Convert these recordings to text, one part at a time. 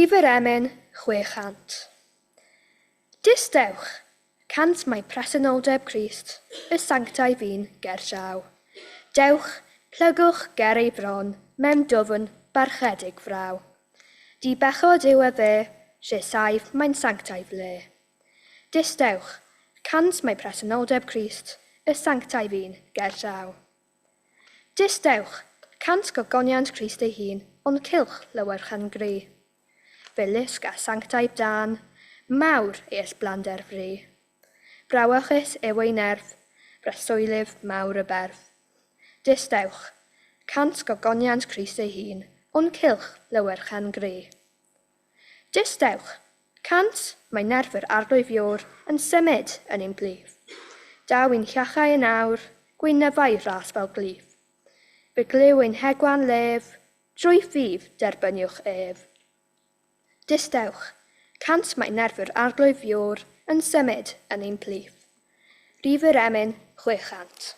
Rhif yr emyn 600. Distewch! Cant mae presenoldeb Crist, y sanctaidd un, ger llaw. Dewch, plygwch ger ei fron, mewn dwfn, barchedig fraw. Di bechod yw efe, lle saif mae'n sanctaidd le. Distewch! Cant mae presenoldeb Crist, y sanctaidd un, ger llaw. Distewch! Cant gogoniant Crist ei hun, ond cylch lywyrchan gry. Fe lusg a sanctaidd dân, mawr ei ysblander fri. Brawychus yw ei nerf, breswylydd mawr y berf. Distewch! Cant gogoniant Crist ei hun, ond cylch lywyrchan gry. Distewch! 100, mae nerf yr Arglwydd Iôr yn symud yn ein plith. Daw i'n hiachau yn awr, gweinyddai ras fel glith. Fe glyw ein hegwan lef, drwy ffydd derbyniwch ef. Distewch! 100 mae nerf yr Arglwydd Iôr yn symud yn ein plith. Rhif yr emyn, 600.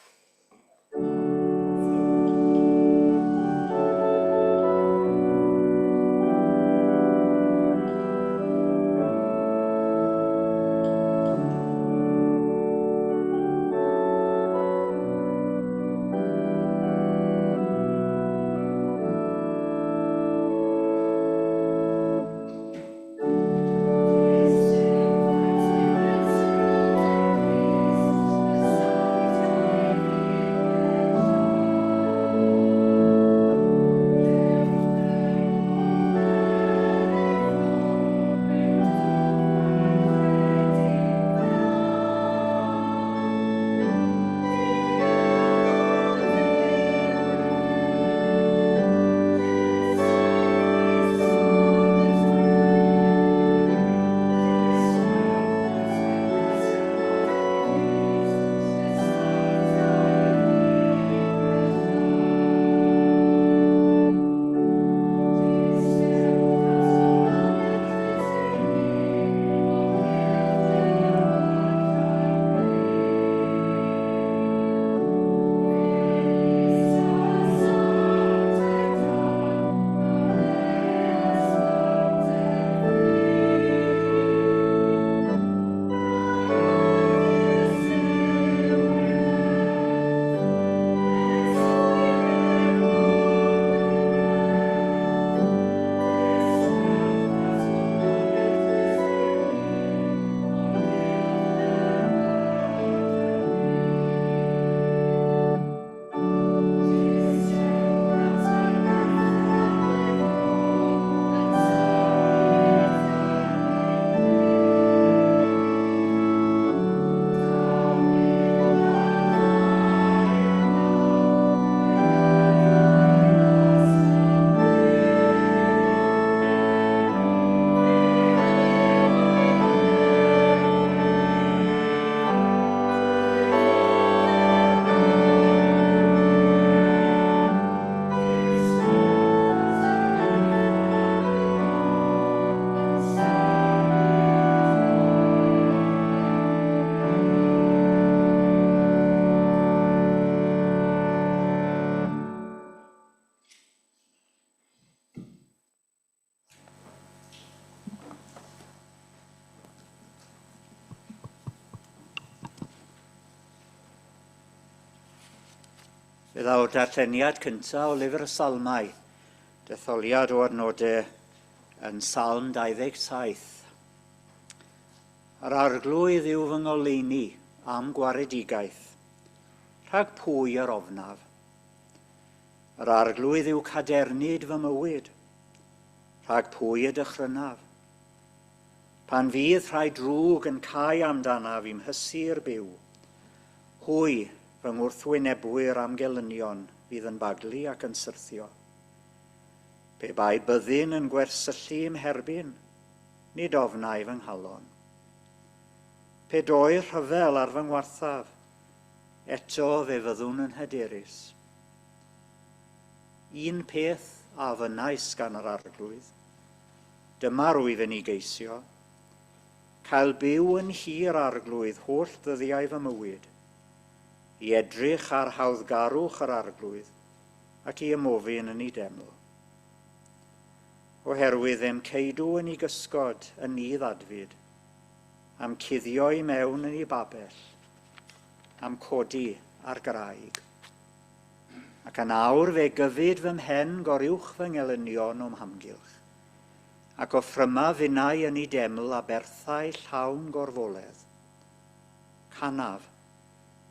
Fe ddaw'r darlleniad cyntaf o Lyfr y Salmau, detholiad o adnodau yn Salm 27. Yr Arglwydd yw fy ngoleuni am gwaredigaeth. Rhag pwy yr ofnaf? Yr Arglwydd yw cadernid fy mywyd. Rhag pwy y dychrynaf? Pan fydd rhai drwg yn cau amdanaf i'm hysur byw, hwy, fy ngwrthwynebwyr a'm gelynion, fydd yn baglu ac yn syrthio. Pe bai byddin yn gwersyllu i'm herbyn, nid ofnai fy nghalon. Pe dôi rhyfel ar fy ngwarthaf, eto fe fyddwn yn hyderus. Un peth a ofynnais gan yr Arglwydd, Dyma rwyf yn ei geisio, cael byw yn nhir Arglwydd holl ddyddiau fy mywyd, i edrych ar hawddgarwch yr Arglwydd ac i ymofyn yn ei deml. Oherwydd fe'm ceidw yn ei gysgod yn nydd adfyd, a'm cuddio i mewn yn ei babell, a'm codi ar graig. Ac yn awr fe gyfyd fy mhen goruwch fy ngelynion o'm hamgylch, ac offryma finnau yn ei deml aberthau llawn gorfoledd. Canaf,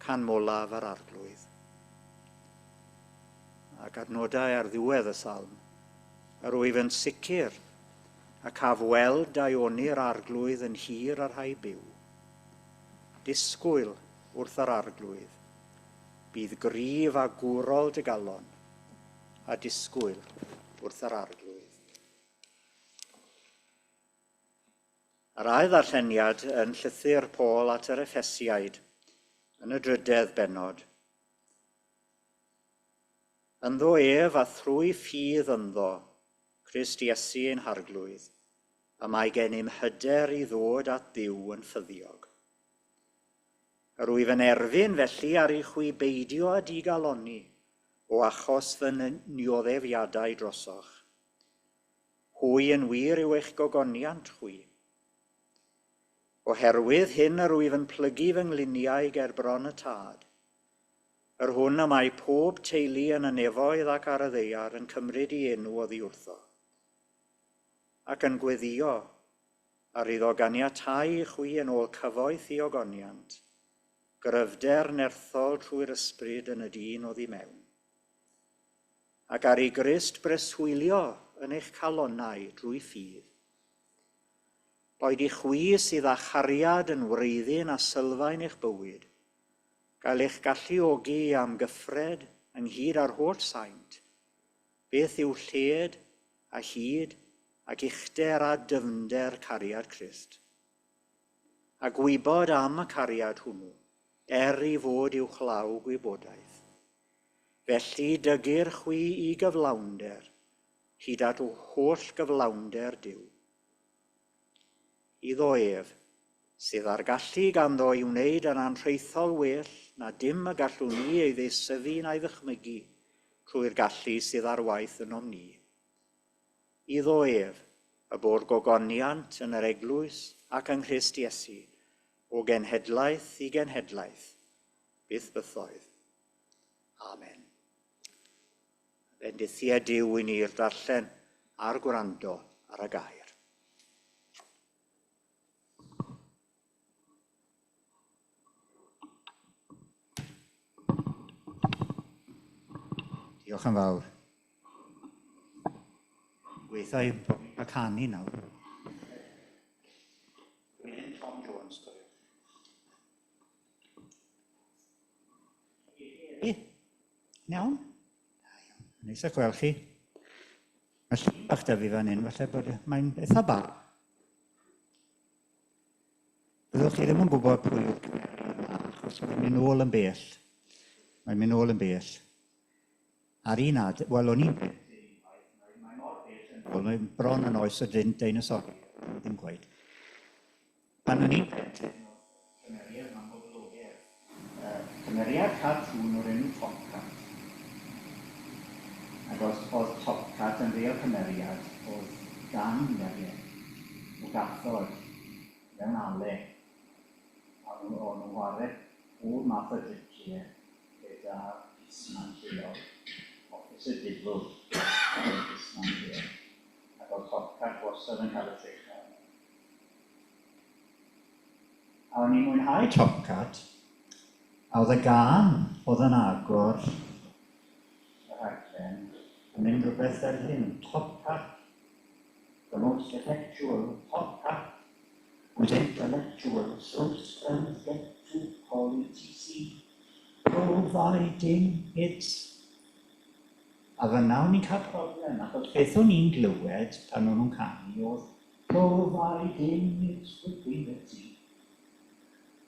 canmolaf yr Arglwydd. Ac adnodau ar ddiwedd y salm. Yr wyf yn sicr y caf weld daioni'r Arglwydd yn hir a rhai byw. Disgwyl wrth yr Arglwydd. Bydd gryf a gwrol dy galon, a disgwyl wrth yr Arglwydd. Yr ail ddarlleniad yn llythyr Paul at yr Effesiaid yn y drydedd bennod. Ynddo ef a thrwy ffydd ynddo, Crist Iesu ein Harglwydd, y mae gennym hyder i ddod at Dduw yn ffyddiog. Yr wyf yn erfyn felly ar i chwi beidio â digalonni o achos fy nioddefiadau drosoch. Hwy yn wir yw eich gogoniant chwi. Oherwydd hyn yr wyf yn plygu fy ngliniau ger bron y Tad, yr hwn y mae pob teulu yn y nefoedd ac ar y ddaear yn cymryd ei enw oddi wrtho, ac yn gweddïo ar iddo ganiatáu i chwi yn ôl cyfoeth ei ogoniant, gryfder nerthol trwy'r Ysbryd yn y dyn oddi mewn. Ac ar i Grist breswylio yn eich calonnau drwy ffydd. Boed i chwi sydd â chariad yn wreiddyn a sylfaen eich bywyd, gael eich galluogi i amgyffred ynghyd â'r holl saint, beth yw lled a hyd ac uchder a dyfnder cariad Crist. A gwybod am y cariad hwnnw, er ei fod uwchlaw gwybodaeth. Felly dygir chwi i gyflawnder, hyd at holl gyflawnder Duw. Iddo ef, sydd â'r gallu ganddo i wneud yn anrhaethol well na dim y gallwn ni ei ddeisyfu na'i ddychmygu trwy'r gallu sydd ar waith ynom ni. Iddo ef, y bo'r gogoniant yn yr eglwys ac yng Nghrist Iesu, o genhedlaeth i genhedlaeth, byth bythoedd. Amen. Bendithied Duw i ni'r darllen a'r gwrando ar y gair. Diolch yn fawr. Gweithio i y canu nawr. Gwyn Tom Jones, cofiwch. Iawn? Neis o'ch gweld chi. Mae llun bach 'da fi fan hyn, falle bod... Mae'n eitha bach. Byddwch chi ddim yn gwybod pwy yw'r cymeriad yma, achos mae'n mynd nôl yn bell. Mae'n mynd nôl yn bell. Ar un adeg, wel, o'n i'n Mae mor bell yn ôl, mae'n bron yn oes y deinosor, ddim cweit. Pan o'n i'n plentyn, oedd cymeriad 'ma'n boblogaidd, cymeriad cartŵn o'r enw Top Cat. Ac os oedd Top Cat yn rhai o'r cymeriad, oedd gang gymeriad o gathod mewn ale, a o'n nhw'n chwarae pob math o driciau gyda plisman lleol, Officer Dibble oedd y plisman lleol, ac oedd Top Cat wastad yn cael y tric arno. A o'n i'n mwynhau Top Cat, a oedd y gân oedd yn agor y rhaglen yn mynd rhywbeth fel hyn, Top Cat, the most effectual Top Cat, whose intellectual so get to politici, providing it's. A fan'na o'n i'n cael problem, achos beth o'n i'n glywed pan o'n nhw'n canu oedd Providing it's whipping the tea.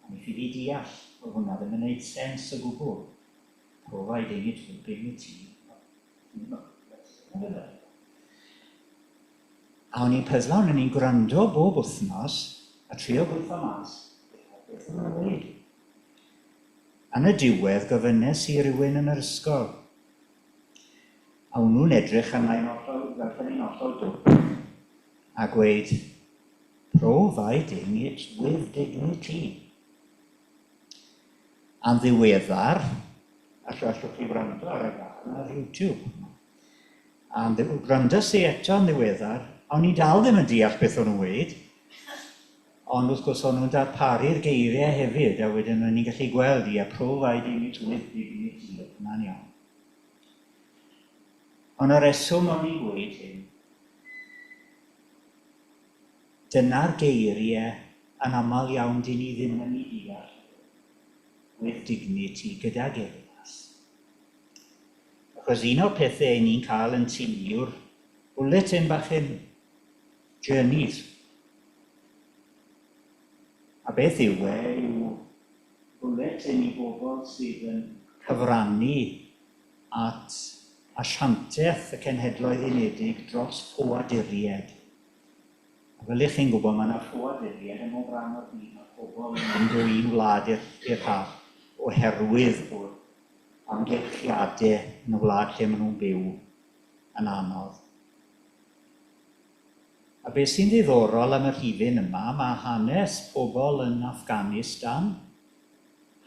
A mi ffili deall, oedd hwnna ddim yn neud sens o gwbl. Providing it's whipping the tea. A o'n i'n pyzlo, o'n i'n gwrando bob wythnos a trio gweithio mas beth o'n nhw'n dweud. Yn y diwedd gofynnes i rywun yn yr ysgol. A o'n nhw'n edrych arna i'n hollol, fel pe'n i'n hollol dwp. A gweud, providing it's with dignity. A'n ddiweddar, allwch chi wrando ar y gân ar YouTube. A'n gwrandas i eto yn ddiweddar, a o'n i dal ddim yn deall beth o'n nhw'n weud. Ond wrth gwrs o'n nhw'n darparu'r geiriau hefyd, a wedyn o'n i'n gallu gweld, ia, providing it's with dignity, hwnna'n iawn. Ond y reswm o'n i'n gweud hyn, dyna'r geiriau yn aml iawn dyn ni ddim yn ei deall with dignity gydag urddas. Achos un o'r pethau ni'n cael yn tŷ yw'r bulletin bach hyn, Journeys. A beth yw e yw bulletin i bobl sydd yn cyfrannu at asiantaeth y Cenhedloedd Unedig dros ffoaduriaid. A fel ych chi'n gwybod, mae yna ffoaduriaid ym mhob rhan o'r byd. Mae pobl yn mynd o un wlad i'r llall oherwydd bod amgylchiadau yn y wlad lle maen nhw'n byw yn anodd. A beth sy'n ddiddorol am y rhifyn yma, mae hanes pobl yn Afghanistan,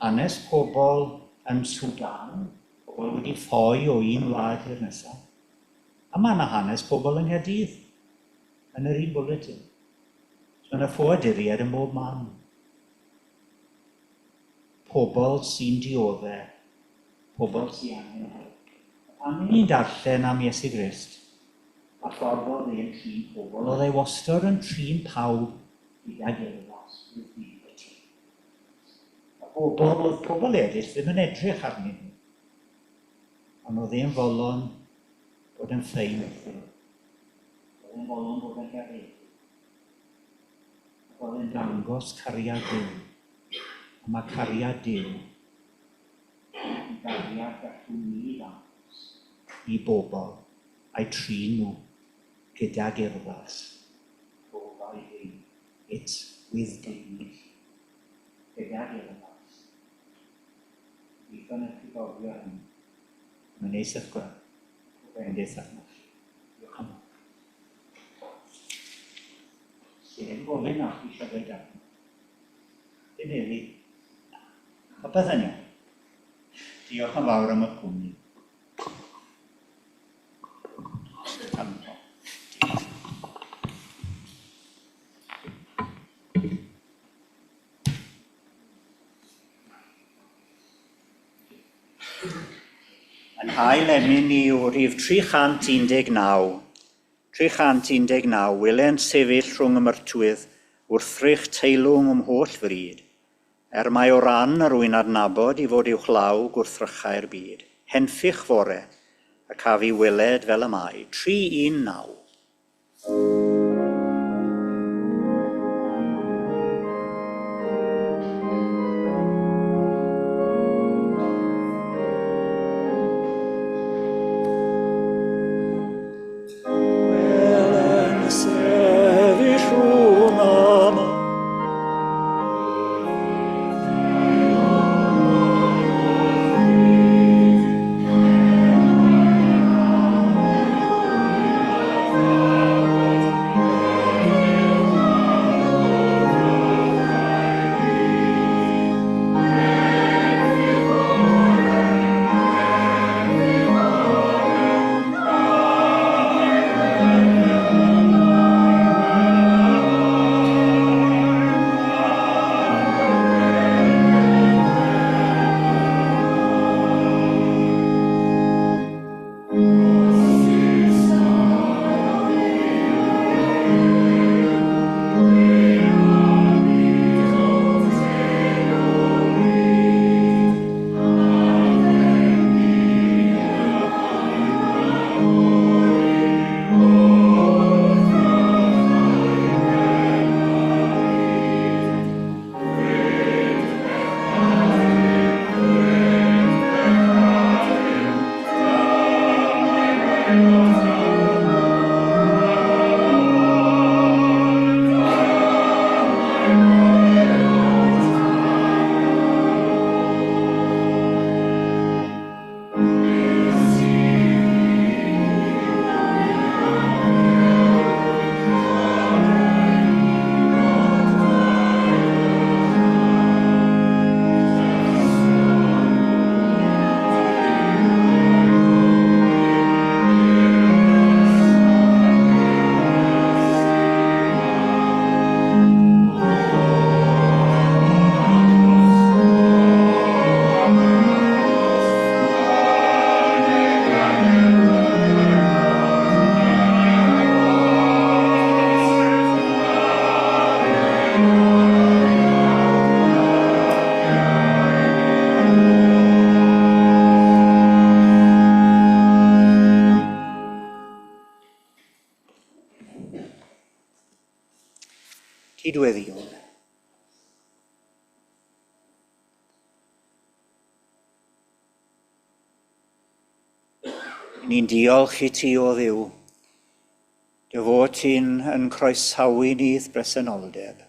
hanes pobl yn Sudan, pobl wedi ffoi o un wlad i'r nesaf, a mae yna hanes pobl yng Nghaerdydd, yn yr un bulletin. So mae yna ffoaduriaid ym mhob man. Pobl sy'n dioddef, pobl sy'n angen help. A pan ni'n darllen am Iesu Grist, a ffordd oedd e'n trin pobl, oedd e wastad yn trin pawb gydag urddas, with dignity. A bobl, oedd pobl eraill ddim yn edrych arnyn nhw. Ond oedd e'n fodlon bod yn ffein wrthyn nhw. Oedd e'n fodlon bod yn garedig. Ac oedd e'n dangos cariad Duw. A mae cariad Duw yn gariad gallwn ni ddangos i bobl a'u trin nhw gydag urddas. Providing it's with dignity. Gydag urddas. Gobeithio wnewch chi gofio hynny. Mae'n neis eich gweld. Pob bendith arnoch chi. Diolch yn fawr. Sy'n gofyn a chi eisiau dweud arno. Dim heddi. Popeth yn iawn. Diolch yn fawr am y cwmni. Yn hail emyn ni yw rhif 319. 319, Wele'n sefyll rhwng y myrtwydd, wrthrych teilwng o'm holl fryd, er mai o ran yr wy'n adnabod i fod uwchlaw gwrthrychau'r byd. Henffych fore, y caf i weled fel y mae. 319. Wele'n sefyll rhwng y Cydweddïwn. Ni'n diolch i ti o Dduw, dy fod ti'n yn croesawu ni i'th bresenoldeb.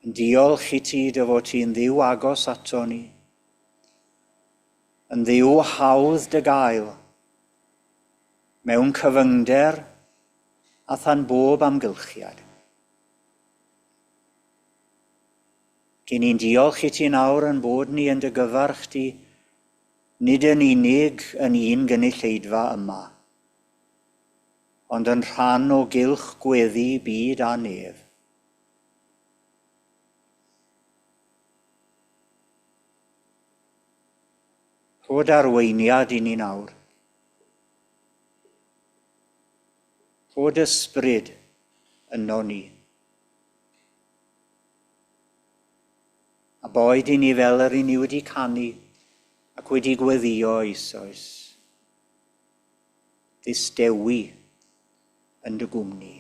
Yn diolch i ti dy fod ti'n Dduw agos ato ni, yn Dduw hawdd dy gael, mewn cyfyngder a than bob amgylchiad. Dyn ni'n diolch i ti nawr yn bod ni yn dy gyfarch di, nid yn unig yn un gynulleidfa yma, ond yn rhan o gylch gweddi byd a nef. Rhod arweiniad i ni nawr. Rhod ysbryd yno ni. A boed i ni fel yr i ni wedi canu ac wedi gweddio eisoes. Ddistewi yn dy gwmni.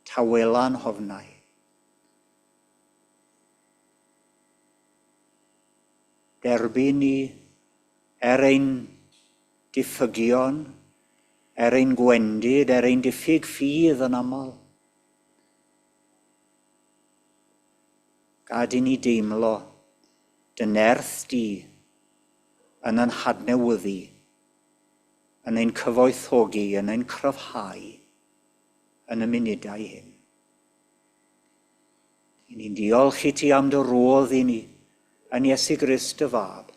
Tawela'n hofnau. Derbyn ni er ein diffygion, er ein gwendid, er ein diffyg ffydd yn aml. Gad i ni deimlo dy nerth di yn yn hadnewyddu, yn ein cyfoethogi, yn ein cryfhau yn y munudau hyn. I ni'n diolch i ti am dy rodd i ni yn Iesu Grist dy Fab,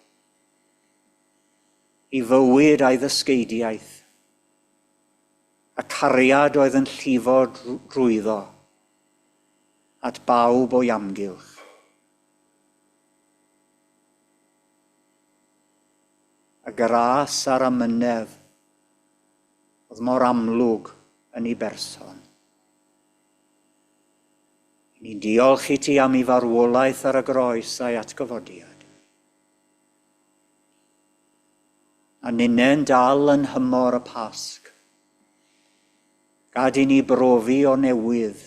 i fywyd a'i ddysgeidiaeth, y cariad oedd yn llifo drwyddo at bawb o'i amgylch. Y gras a'r amynedd oedd mor amlwg yn ei berson. Ni'n diolch i ti am ei farwolaeth ar y groes a'i atgyfodiad. A ninne'n dal yn nhymor y Pasg. Gad i ni brofi o newydd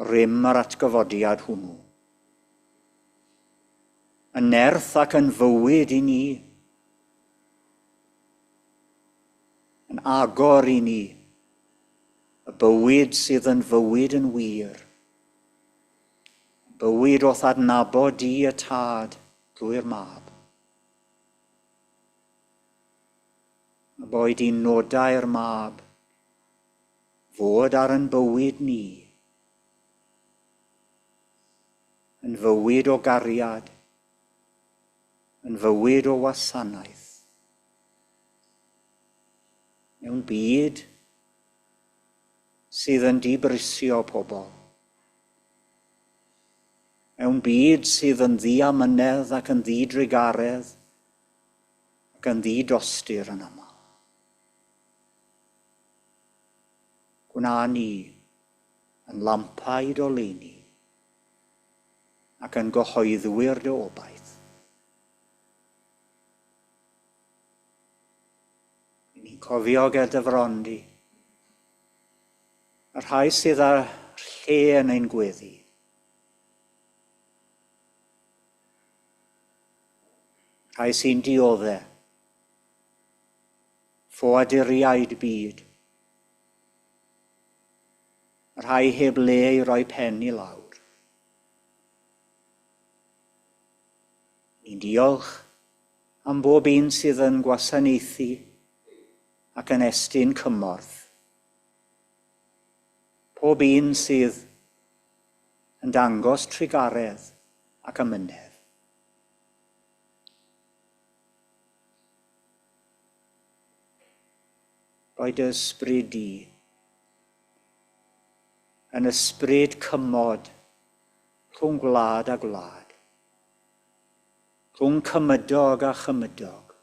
rym yr atgyfodiad hwnnw. Yn nerth ac yn fywyd i ni. Yn agor i ni y bywyd sydd yn fywyd yn wir. Bywyd o'th adnabod di y Tad drwy'r Mab. A boed i nodau'r Mab fod ar yn bywyd ni, yn fywyd o gariad, yn fywyd o wasanaeth. Mewn byd sydd yn dibrisio pobl. Mewn byd sydd yn ddiamynedd ac yn ddidrugaredd ac yn ddidostur yn aml. Gwna ni yn lampau d'oleuni ac yn gyhoeddwyr dy obaith. Ry'n ni'n cofio ger dy fron di, y rhai sydd â lle yn ein gweddi. Rhai sy'n diodde, ffoaduriaid byd, rhai heb le i roi pen i lawr. Ni'n diolch am bob un sydd yn gwasanaethu ac yn estyn cymorth. Pob un sydd yn dangos trugaredd ac amynedd. Rhoi dy ysbryd di yn ysbryd cymod rhwng gwlad a gwlad. Rhwng cymydog a chymydog.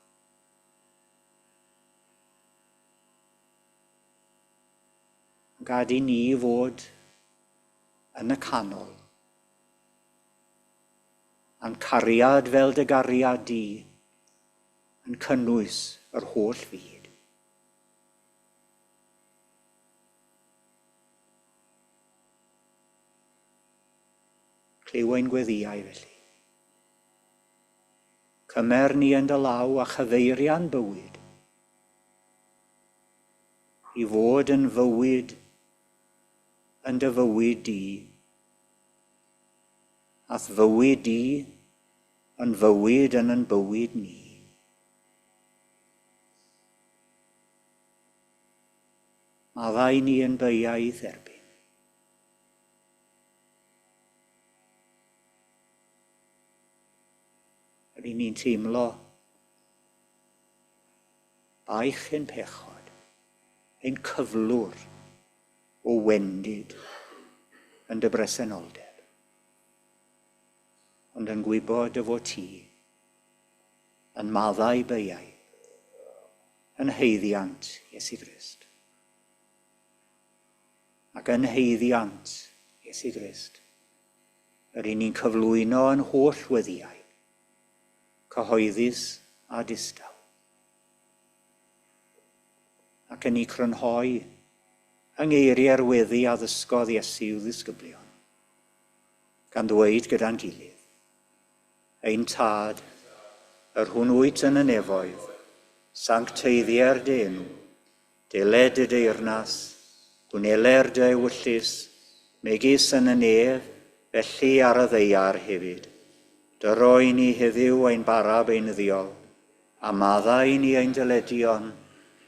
Gad i ni fod yn y canol. A'n cariad fel dy gariad di yn cynnwys yr holl fyd. Clyw ein gweddïau felly. Cymer ni yn dy law a chyfeirian bywyd i fod yn fywyd yn dy fywyd di, a'th fywyd di yn fywyd yn yn bywyd ni. Maddau ni yn beiau i'th erbyn. Rydyn ni'n teimlo baich ein pechod, ein cyflwr o wendid yn dy bresenoldeb, ond yn gwybod dy fod ti yn maddau beiau yn haeddiant Iesu Grist. Ac yn haeddiant Iesu Grist, yr un ni'n cyflwyno yn holl weddïau, cyhoeddus a distaw. Ac yn ei crynhoi yng ngeiriau'r weddi a ddysgodd Iesu i'w ddisgyblion, gan ddweud gyda'n gilydd, Ein Tad, yr hwn wyt yn y nefoedd, sancteiddier dy enw, deled dy deyrnas, gwneler dy ewyllys, megis yn y nef, felly ar y ddaear hefyd. Dyro i ni heddiw ein bara beunyddiol, a maddau i ni ein dyledion,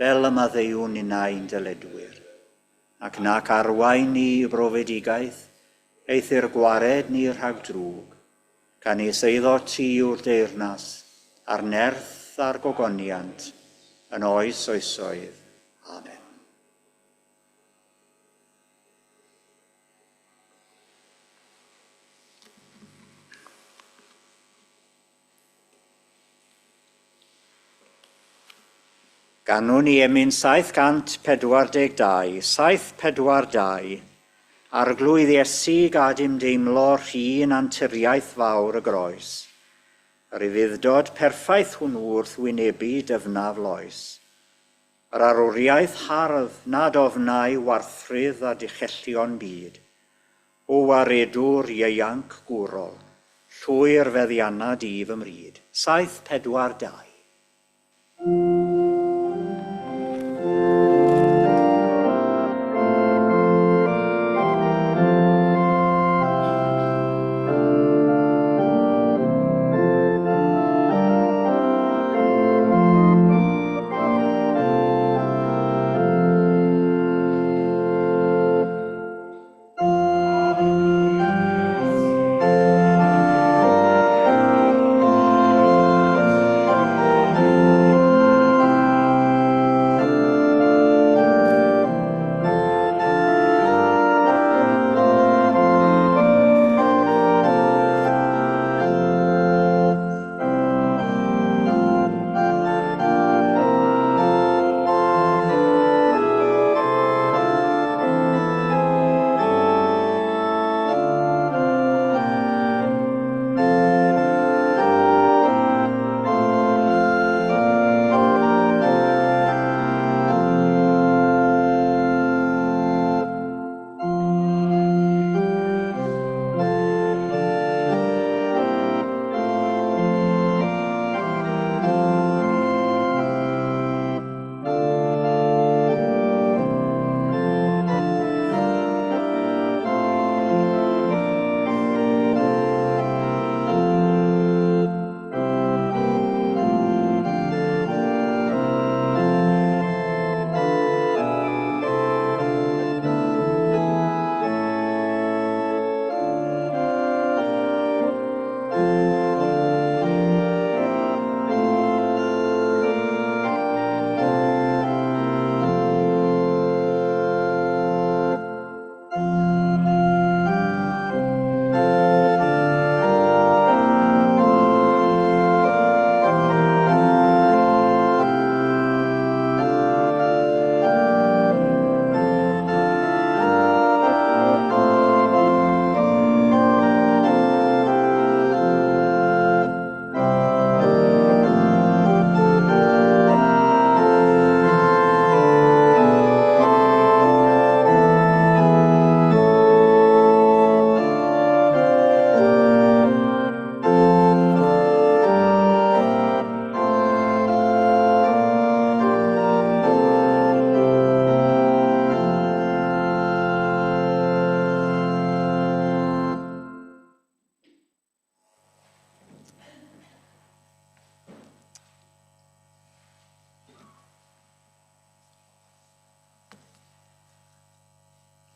fel y maddeuwn ninnau ein dyledwyr. Ac nac arwain ni i brofedigaeth, eithr gwared ni rhag drwg, canys eiddo ti yw'r deyrnas, a'r nerth a'r gogoniant, yn oes oesoedd. Amen. Ganwn ni emyn 742, 742, Arglwydd Iesu gad im deimlo rhin anturiaeth fawr y groes, yr ufudd-dod perffaith hwnnw wrth wynebu dyfnaf loes. Yr arwriaeth hardd nad ofnai warthrudd a dichellion byd, O waredwr ieuanc gwrol, llwyr feddianna di fy mryd. 742.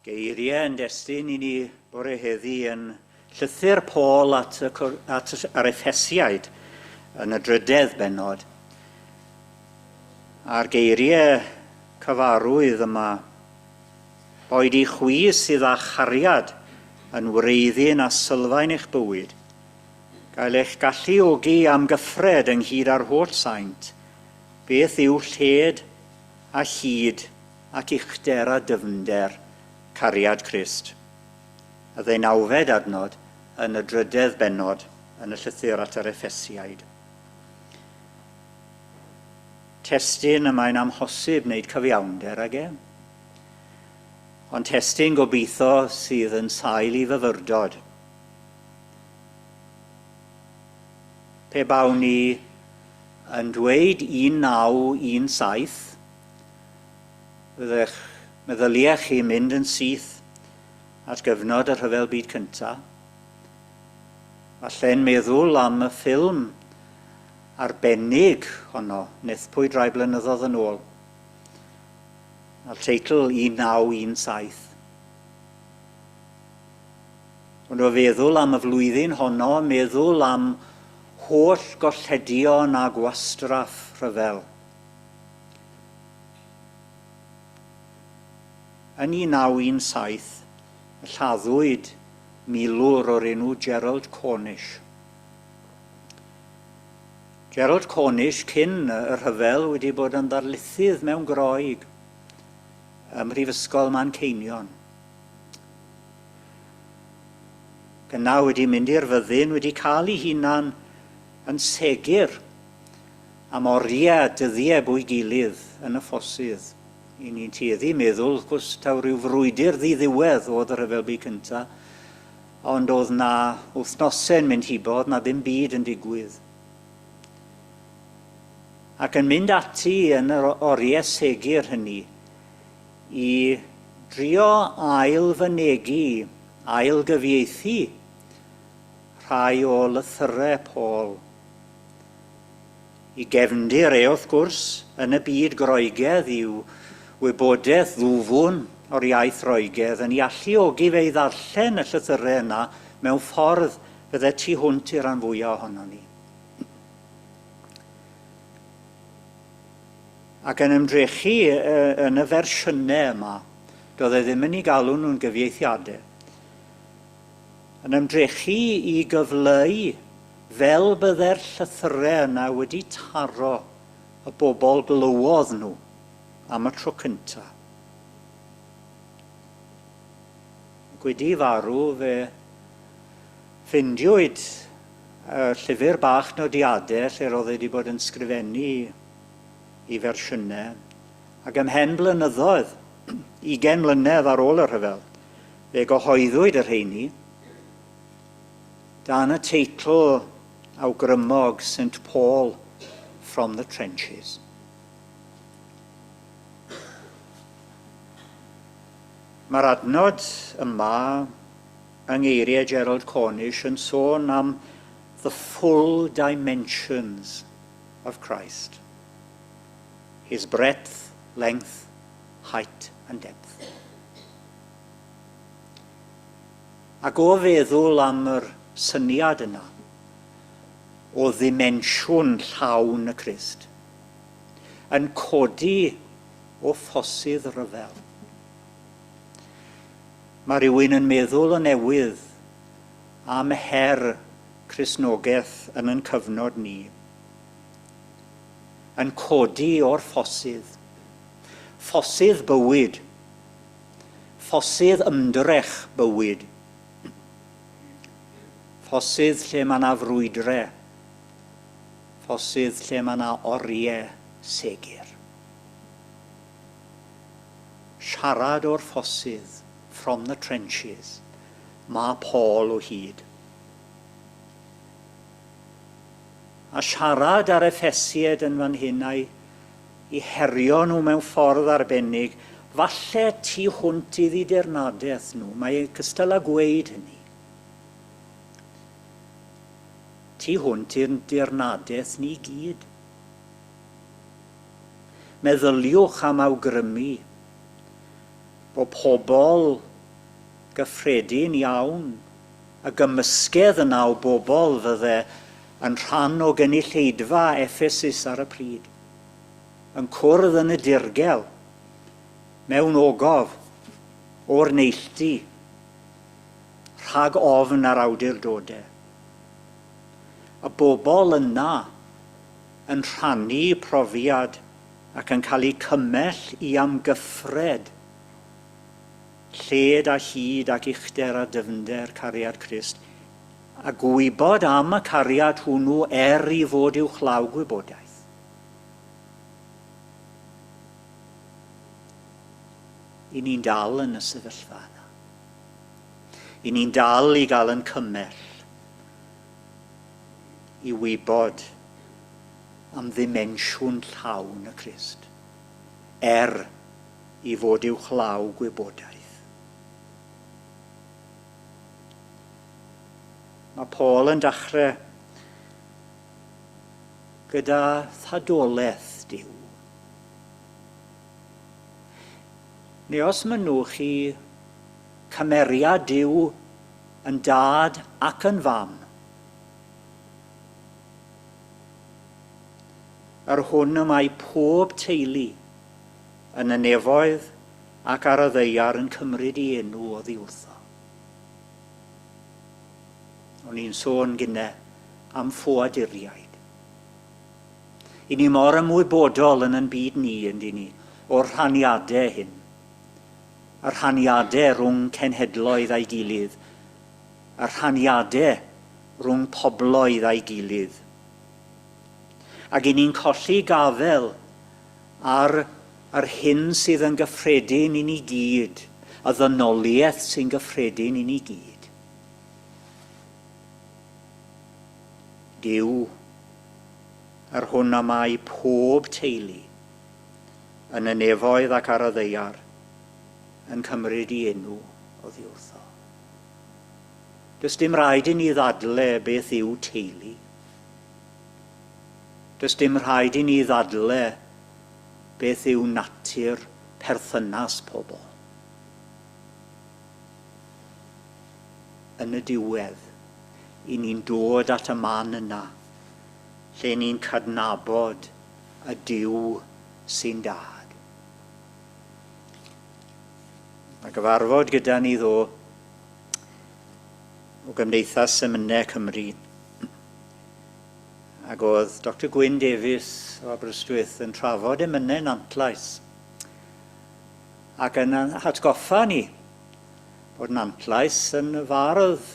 Geiriau yn destun i ni bore heddi yn llythyr Paul at, y, at yr Effesiaid yn y drydedd bennod. A'r geiriau cyfarwydd yma, boed i chwi sydd â chariad yn wreiddyn a sylfaen eich bywyd, gael eich galluogi am gyffred ynghyd â'r holl saint, beth yw lled a hyd ac uchder a dyfnder cariad Crist. Y ddeunawfed adnod yn y drydedd bennod yn y llythyr at yr Effesiaid. Testun y mae'n amhosib wneud cyfiawnder ag e. Ond testun gobeithio sydd yn sail i fyfyrdod. Pe bawn ni yn dweud 1917, fyddech meddyliech chi mynd yn syth at gyfnod y Rhyfel Byd Cyntaf. Falle'n meddwl am y ffilm arbennig honno, wnaethpwyd rai blynyddoedd yn ôl, a'r teitl 1917. Ond o feddwl am y flwyddyn honno, meddwl am holl golledion a gwastraff rhyfel. Yn 1917, y lladdwyd milwr o'r enw Gerald Cornish. Gerald Cornish cyn y rhyfel wedi bod yn ddarlithydd mewn Groeg ym Mhrifysgol Manceinion. Ac yna wedi mynd i'r fyddin, wedi cael ei hunan yn segur am oriau a dyddiau bwy gilydd yn y ffosydd. I ni'n tueddu meddwl, wrth gwrs, taw rhyw frwydr ddiddiwedd oedd y Rhyfel Byd Cyntaf, ond oedd na wythnosau'n mynd hibo, oedd na ddim byd yn digwydd. Ac yn mynd ati yn yr oriau segur hynny i drio ail-fynegi, ail-gyfieithu rhai o lythyrau Paul. I gefndir e, wrth gwrs, yn y byd Groegedd i'w wybodaeth ddwfwn o'r iaith Roegedd yn ei alluogi fe i ddarllen y llythyrau yna mewn ffordd fydde tu hwnt i'r rhan fwyaf ohonon ni. Ac yn ymdrechu yn y fersiynau yma, doedd e ddim yn ei galw nhw'n gyfieithiadau, yn ymdrechu i gyfleu fel bydde'r llythyrau yna wedi taro y bobl glywodd nhw am y tro cyntaf. Ac wedi farw fe ffindiwyd y llyfr bach nodiadau lle roedd e wedi bod yn sgrifennu i fersiynau, ac ymhen blynyddoedd, ugain mlynedd ar ôl y rhyfel, fe gyhoeddwyd y rheini dan y teitl awgrymog St Paul from the Trenches. Mae'r adnod yma yng ngeiriau Gerald Cornish yn sôn am the full dimensions of Christ. His breadth, length, height and depth. Ac o feddwl am yr syniad yna o ddimensiwn llawn y Crist, yn codi o ffosydd rhyfel. Mae rhywun yn meddwl o newydd am her Cristnogaeth yn yn cyfnod ni. Yn codi o'r ffosydd. Ffosydd bywyd. Ffosydd ymdrech bywyd. Ffosydd lle mae 'na frwydre. Ffosydd lle mae 'na oriau segur. Siarad o'r ffosydd, from the trenches, mae Paul o hyd. A siarad â'r Effesiaid yn fan hyn a'i i herio nhw mewn ffordd arbennig, falle tu hwnt i ddidirnadaeth nhw, mae e cystal â gweud hynny. Tu hwnt i'n dirnadaeth ni gyd. Meddyliwch am awgrymu bod pobl gyffredin iawn y gymysgedd yna o bobl fydde yn rhan o gynulleidfa Effesus ar y pryd, yn cwrdd yn y dirgel, mewn ogof, o'r neilltu, rhag ofn ar awdurdodau. Y bobl yna yn rhannu profiad ac yn cael eu cymell i amgyffred lled a hyd ac uchder a dyfnder cariad Crist, a gwybod am y cariad hwnnw er i fod uwchlaw gwybodaeth. I ni'n dal yn y sefyllfa yna. I ni'n dal i gael yn cymell i wybod am ddimensiwn llawn y Crist, er i fod uwchlaw gwybodaeth. Mae Paul yn dachrau gyda thadolaeth Duw. Neu os mynnwch chi, cymeriad Duw yn dad ac yn fam. Yr hwn y mae pob teulu yn y nefoedd ac ar y ddaear yn cymryd ei enw oddi wrtho. O'n i'n sôn gynne am ffoaduriaid. I ni mor ymwybodol yn yn byd ni, yndyn ni, o'r rhaniadau hyn. Y rhaniadau rhwng cenhedloedd a'i gilydd, y rhaniadau rhwng pobloedd a'i gilydd. Ac i ni'n colli gafel ar yr hyn sydd yn gyffredin i ni gyd, y ddynoliaeth sy'n gyffredin i ni gyd. Duw, yr hwn y mae pob teulu, yn y nefoedd ac ar y ddaear, yn cymryd i enw oddi wrtho. Does dim rhaid i ni ddadle beth yw teulu. Does dim rhaid i ni ddadle beth yw natur perthynas pobl. Yn y diwedd, i ni'n dod at y man yna lle ni'n cydnabod y Duw sy'n Dad. Mae gyfarfod gyda ni ddo o Gymdeithas Emynau Cymru ac oedd Dr Gwyn Davies o Aberystwyth yn trafod emynau Nantlais ac yn hatgoffa ni bod Nantlais yn fardd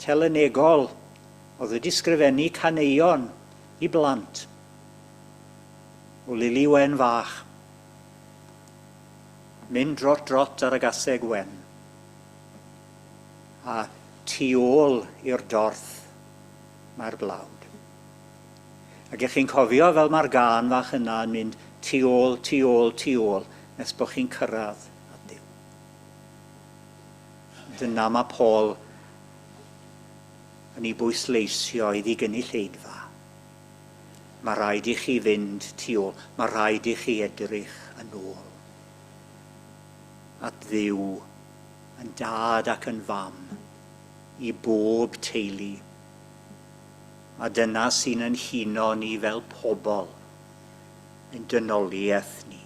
telynegol oedd wedi sgrifennu caneuon i blant o Lili Wen Fach. Mynd drot drot ar y gaseg wen. A tu ôl i'r dorth mae'r blawd. Ac ych chi'n cofio fel mae'r gân fach yna yn mynd tu ôl, tu ôl, tu ôl, nes bod chi'n cyrraedd at Dduw. Dyna mae Paul yn ei bwysleisio iddi gynulleidfa. Mae rhaid i chi fynd tu ôl, mae rhaid i chi edrych yn ôl at Dduw yn dad ac yn fam i bob teulu. A dyna sy'n yn huno ni fel pobl, ein dynoliaeth ni.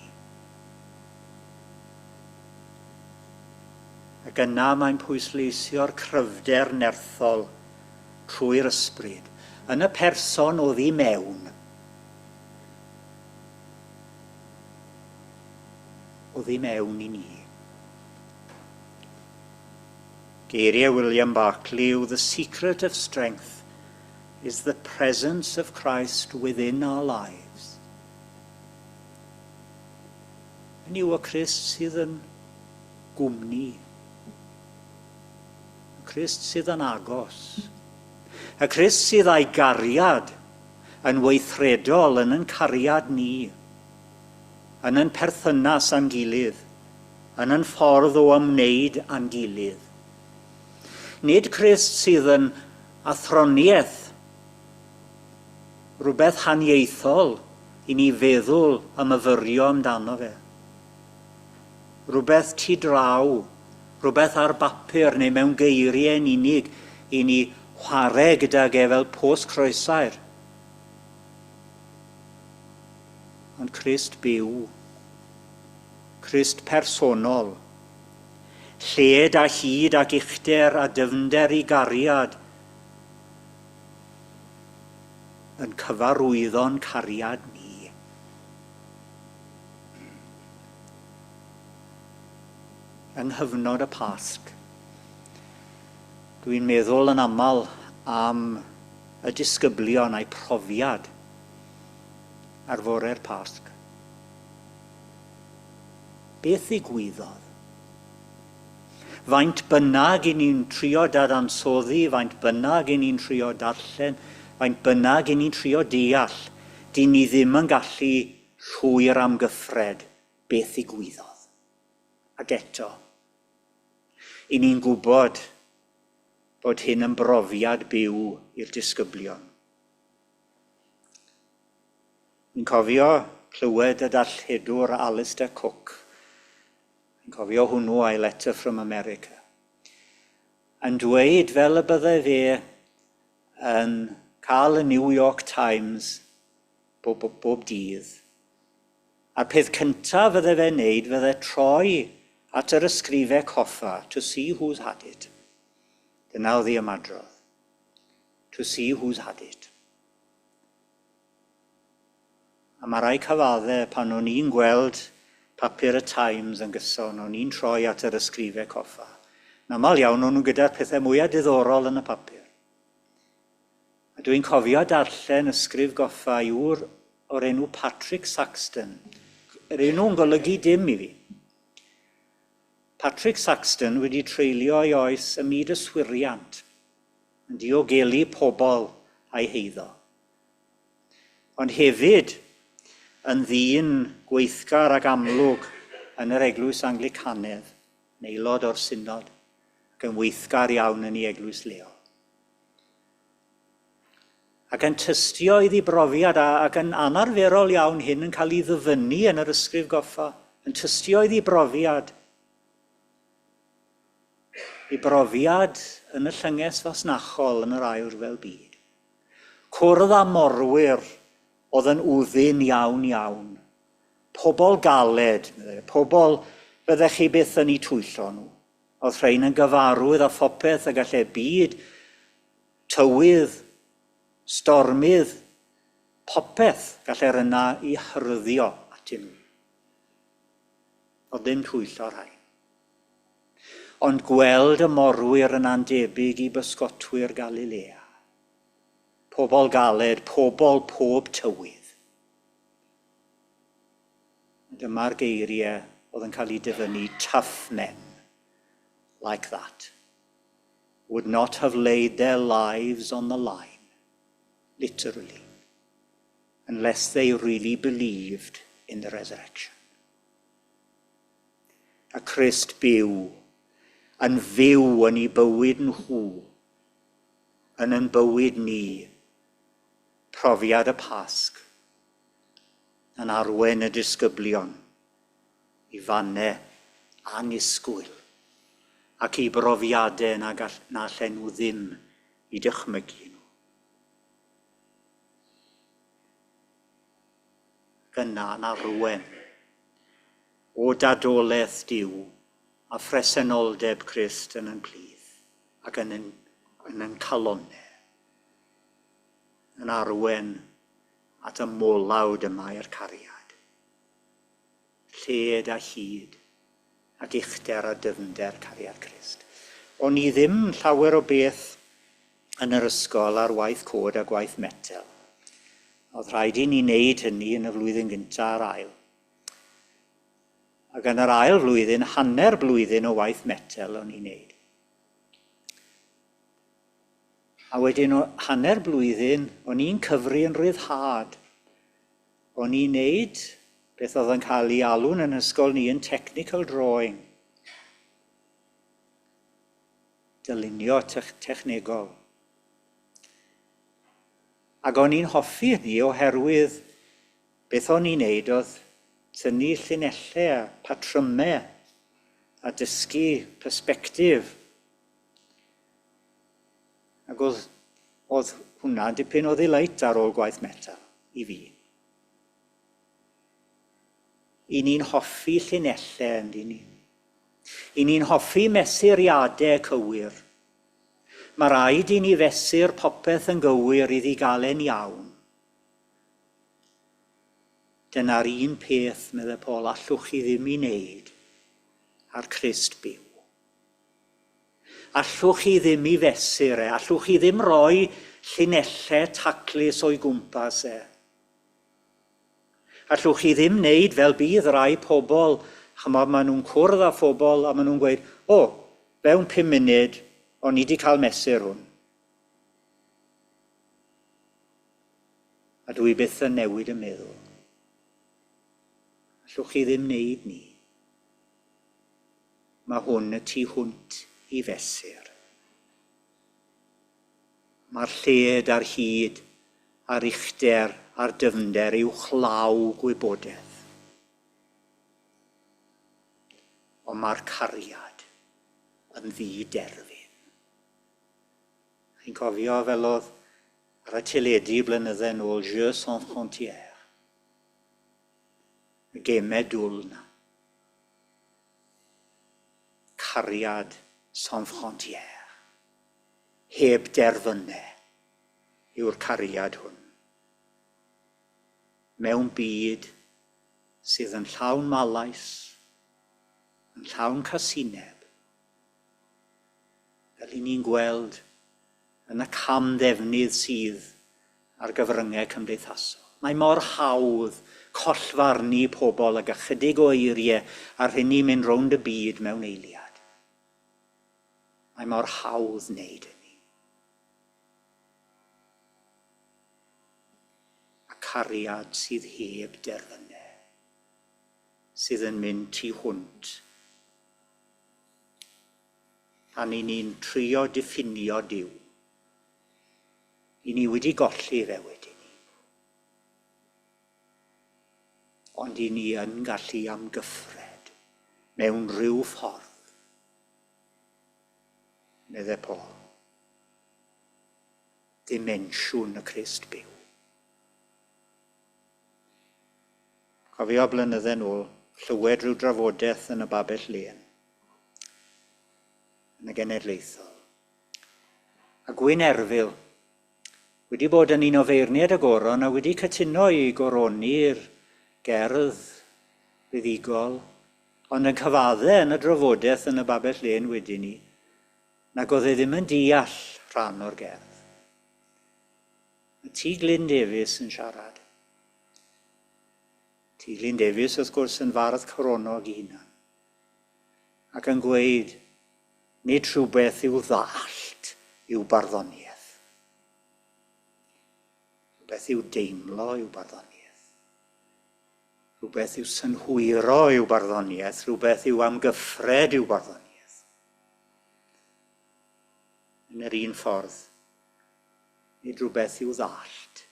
Ac yna mae'n pwysleisio'r cryfder nerthol trwy'r Ysbryd yn y person oddi mewn. Oddi mewn i ni. Geiriau William Barclay yw The secret of strength is the presence of Christ within our lives. Hynny yw y Crist sydd yn gwmni. Y Crist sydd yn agos. Y Crist sydd â'i gariad yn weithredol yn yn cariad ni, yn yn perthynas â'n gilydd, yn yn ffordd o ymwneud â'n gilydd. Nid Crist sydd yn athroniaeth, rhywbeth haniaethol i ni feddwl a myfyrio amdano fe. Rhywbeth tu draw Rhywbeth ar bapur neu mewn geiriau yn unig i ni whare gydag e fel post croesair. Ond Crist byw, Crist personol, lled a hyd ac uchder a dyfnder i gariad, yn cyfarwyddo'n cariad ni. Yng nghyfnod y Pasg, dwi'n meddwl yn aml am y disgyblion a'u profiad ar fore'r Pasg. Beth ddigwyddodd? Faint bynnag i ni'n trio dadansoddi, faint bynnag i ni'n trio darllen, faint bynnag i ni'n trio deall, dyn ni ddim yn gallu llwyr amgyffred beth ddigwyddodd. Ac eto, i ni'n gwybod bod hyn yn brofiad byw i'r disgyblion. Fi'n cofio clywed y darlledwr Alistair Cooke, fi'n cofio hwnnw a'i Letter from America, yn dweud fel y byddai fe yn cael y New York Times bob, bob, bob dydd. A'r peth cyntaf fydde fe'n neud fydde troi at yr ysgrifau coffa to see who's had it. Dyna oedd ei ymadrodd. To see who's had it. A mae rhaid cyfadde, pan o'n i'n gweld papur y Times yn gyson, o'n i'n troi at yr ysgrifau coffa. Yn aml iawn, o'n nhw gyda'r pethau mwyaf diddorol yn y papur. A dwi'n cofio darllen ysgrif goffa i ŵr o'r enw Patrick Saxton. Yr enw'n golygu dim i fi. Patrick Saxton wedi treulio ei oes ym myd yswiriant, yn diogelu pobl a'i heiddo. Ond hefyd yn ddyn gweithgar ac amlwg yn yr Eglwys Anglicanedd, yn aelod o'r synod, ac yn weithgar iawn yn ei eglwys leol. Ac yn tystio iddi brofiad, ac yn anarferol iawn hyn yn cael ei ddyfynnu yn yr ysgrif goffa, yn tystio iddi brofiad, ei brofiad yn y llynges fasnachol yn yr Ail Ryfel Byd. Cwrdd â morwyr oedd yn wddyn iawn iawn. Pobl galed, meddai, pobl fyddech chi byth yn eu twyllo nhw. Oedd rhain yn gyfarwydd â phopeth y gallai byd, tywydd, stormydd, popeth gallai'r yna i hyrddio atyn nhw. Oedd ddim twyllo rhain. Ond gweld y morwyr yna'n debyg i bysgotwyr Galilea. Pobl galed, pobl pob tywydd. Dyma'r geiriau oedd yn cael eu dyfynnu, tough men, like that, would not have laid their lives on the line, literally, unless they really believed in the resurrection. A Christ byw, yn fyw yn eu bywyd nhw, yn yn bywyd ni, profiad y Pasg, yn arwain y disgyblion i fannau annisgwyl ac i brofiadau na, gall, na allen nhw ddim i dychmygu nhw. Ac yna yn arwain o dadolaeth Duw a phresenoldeb Crist yn yn plith ac yn yn, yn, yn calonnau, yn arwen at y molawd yma i'r cariad. Lled a hyd ac uchder a dyfnder cariad Crist. O'n i ddim llawer o beth yn yr ysgol ar waith cod a gwaith metel. Oedd rhaid i ni wneud hynny yn y flwyddyn gyntaf a'r ail. Ac yn yr ail flwyddyn, hanner blwyddyn o waith metel o'n i'n neud. A wedyn o hanner blwyddyn, o'n i'n cyfri yn rhyddhad. O'n i'n neud beth oedd yn cael ei alw'n yn ysgol ni yn technical drawing. Dylunio technegol. Ac o'n i'n hoffi hynny oherwydd beth o'n i'n neud oedd tynnu llinellau a patrymau. A dysgu perspectif. Ac oedd, oedd hwnna dipyn o ddelight ar ôl gwaith metal i fi. I ni'n hoffi llinellau, yndyn ni. I ni'n hoffi mesuriadau cywir. Mae rhaid i ni fesur popeth yn gywir iddi gael e'n iawn. Dyna'r un peth, meddai Paul, allwch chi ddim i wneud ar Crist byw. Allwch chi ddim i fesur e, allwch chi ddim roi llinellau taclus o'i gwmpas e. Allwch chi ddim wneud fel bydd rai pobl, chymod, maen nhw'n cwrdd â phobl a maen nhw'n gweud, o, fewn 5 munud, o'n i wedi cael mesur hwn. A dwi byth yn newid y meddwl. Allwch chi ddim wneud ni. Mae hwn y tu hwnt i fesur. Mae'r lled a'r hyd a'r uchder a'r dyfnder uwchlaw gwybodaeth. Ond mae'r cariad yn ddi-derfyn. Chi'n cofio fel oedd ar y teledu blynydde nôl Jeux Sans Frontières. Y gemau dwl na. Cariad sans frontières. Heb derfynau yw'r cariad hwn. Mewn byd sydd yn llawn malais, yn llawn casineb, fel i ni'n gweld yn y cam ddefnydd sydd ar gyfryngau cymdeithasol. Mae mor hawdd collfarnu pobl ag ychydig o eiriau a rhynnu mynd rownd y byd mewn eiliad. Mae mor hawdd wneud hynny. A cariad sydd heb derfynau, sydd yn mynd tu hwnt. Pan i ni'n trio diffinio Duw, i ni wedi golli fe wedyn ni. Ond i ni yn gallu amgyffred mewn rhyw ffordd, meddai Paul, dimensiwn y Crist byw. Cofio blynydde nôl, clywed rhyw drafodaeth yn y Babell Lên, yn y Genedlaethol. A Gwyn Erfyl wedi bod yn un o feirniaid y goron a wedi cytuno i goroni'r gerdd fuddugol, ond yn cyfadde yn y drafodaeth yn y Babell Lên wedyn ni, nag oedd e ddim yn deall rhan o'r gerdd. Mae T. Glyn Davies yn siarad. T. Glyn Davies, wrth gwrs, yn fardd coronog i hunan. Ac yn gweud, nid rhywbeth i'w ddallt yw barddoniaeth. Rhywbeth i'w deimlo yw barddoniaeth. Rhywbeth i'w synhwyro yw barddoniaeth, rhywbeth i'w amgyffred yw barddoniaeth. Yn yr un ffordd, nid rhywbeth i'w ddallt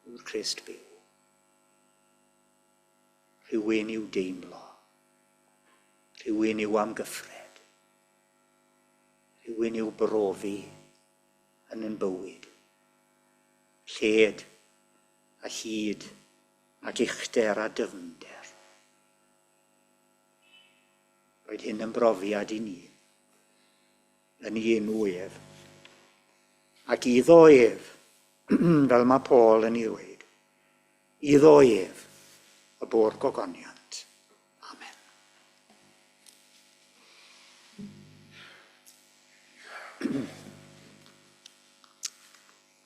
yw'r Crist byw. Rhywun i'w deimlo. Rhywun i'w amgyffred. Rhywun i'w brofi yn yn bywyd. Lled a hyd ac uchder a dyfnder. Roedd hyn yn brofiad i ni, yn ei enw ef. Ac iddo ef, fel mae Paul yn ei ddweud, iddo ef y bo'r gogoniant. Amen.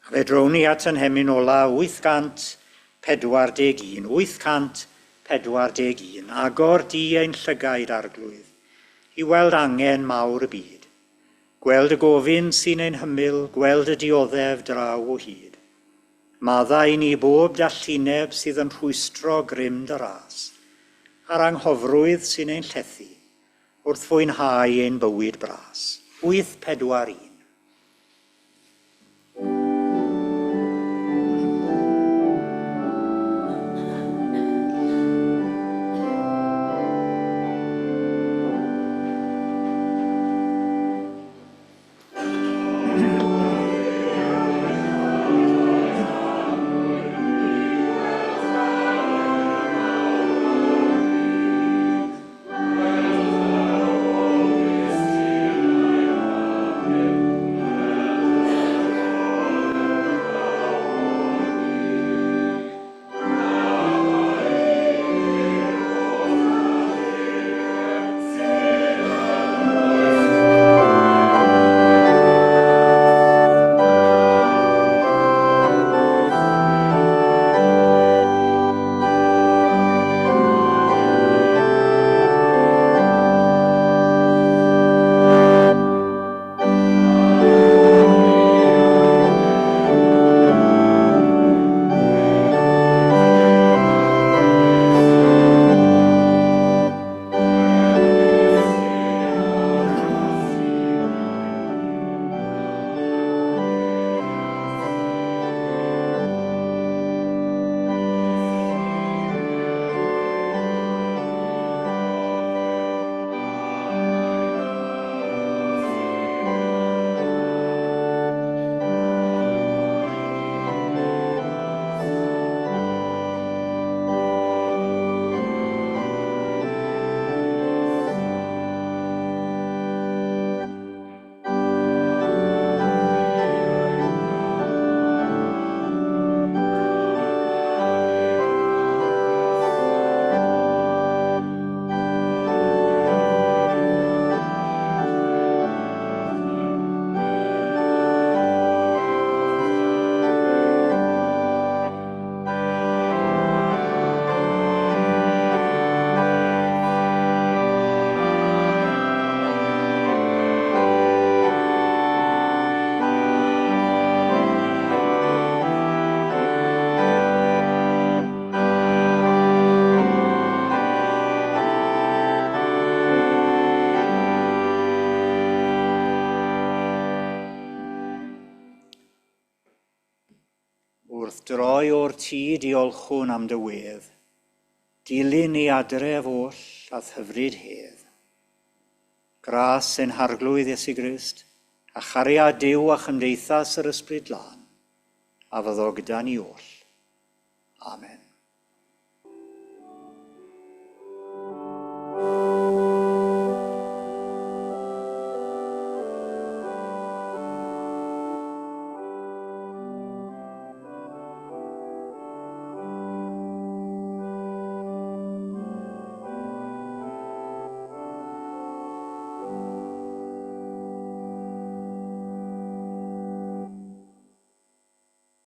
A fe drown ni at yn hemyn ola 841, 841, agor di ein llygaid, Arglwydd, i weld angen mawr y byd. Gweld y gofyn sy'n ein hymyl, gweld y dioddef draw o hyd. Maddau i ni bob dallineb sydd yn rhwystro grym dy ras, a'r anghofrwydd sy'n ein llethu, wrth fwynhau ein bywyd bras. 841. Wrth droi o'r tŷ diolchwn am dy wedd, dilyn ni adref oll a thyfryd hedd. Gras ein Harglwydd Iesu Grist, a chariad Duw a chymdeithas yr Ysbryd Glân, a fyddo gyda ni oll. Amen.